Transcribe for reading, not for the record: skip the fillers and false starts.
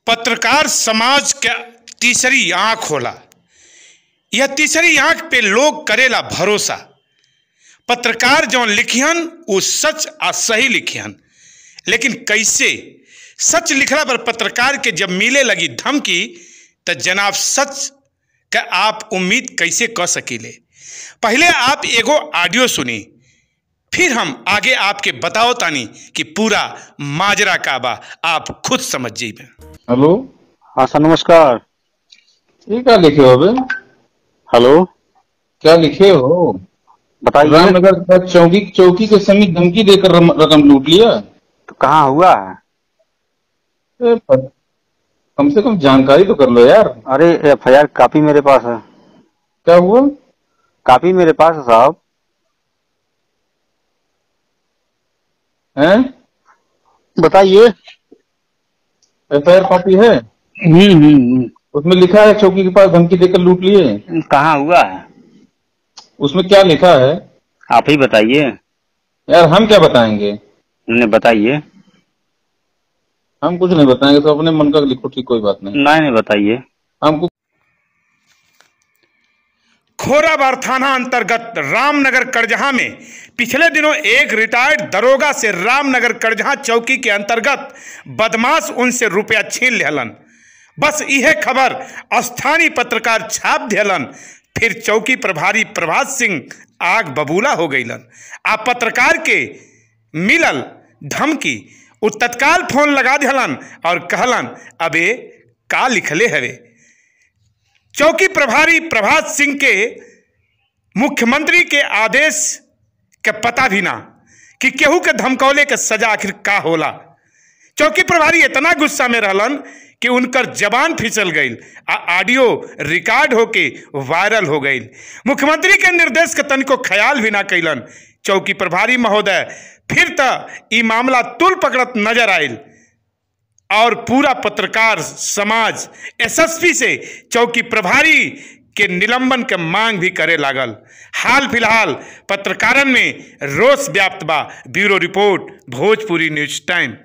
पत्रकार समाज के तीसरी आंख होला। यह तीसरी आंख पे लोग करेला भरोसा। पत्रकार जौन लिखिहन वो सच आ सही लिखिहन, लेकिन कैसे सच लिखला पर पत्रकार के जब मिले लगी धमकी तो जनाब सच का आप उम्मीद कैसे कर सकीले। पहले आप एगो ऑडियो सुनी, फिर हम आगे आपके बताओ तानी कि पूरा माजरा का बा, आप खुद समझ जाइए। हेलो, हाँ सर नमस्कार। ये क्या लिखे हो बे? हेलो, क्या लिखे हो बताइए। रामनगर चौकी चौकी के समीप धमकी देकर रकम लूट लिया। तो कहाँ हुआ है? कम से कम जानकारी तो कर लो यार। अरे एफआईआर कापी मेरे पास है। क्या हुआ? कापी मेरे पास है साहब। हैं? बताइए। एफआईआर कॉपी है? उसमें लिखा है चौकी के पास धमकी देकर लूट लिए। कहाँ हुआ है? उसमें क्या लिखा है आप ही बताइए यार। हम क्या बताएंगे? नहीं बताइए। हम कुछ नहीं बताएंगे, तो अपने मन का लिखो, ठीक, कोई बात नहीं। नहीं नहीं बताइए हमको। खोराबार थाना अंतर्गत रामनगर करजहा में पिछले दिनों एक रिटायर्ड दरोगा से रामनगर करजहा चौकी के अंतर्गत बदमाश उनसे रुपया छीन लेहलन। बस यह खबर स्थानीय पत्रकार छाप दिहलन। फिर चौकी प्रभारी प्रभात सिंह आग बबूला हो गईलन। आ पत्रकार के मिलल धमकी उ तत्काल फोन लगा दिहलन और कहलन अबे का लिखले हवे। चौकी प्रभारी प्रभात सिंह के मुख्यमंत्री के आदेश के पता भी ना कि केहू के धमकौले के सजा आखिर का होला। चौकी प्रभारी इतना गुस्सा में रहलन कि उनकर जबान फिसल गई आ ऑडियो रिकॉर्ड होके वायरल हो गई। मुख्यमंत्री के निर्देश के तनिको ख्याल भी ना कैलन चौकी प्रभारी महोदय। फिर तो ई मामला तुल पकड़त नजर आयल और पूरा पत्रकार समाज एसएसपी से चौकी प्रभारी के निलंबन के मांग भी करे लागल। हाल फिलहाल पत्रकारन में रोष व्याप्त बा। Bureau report, Bhojpuri news time.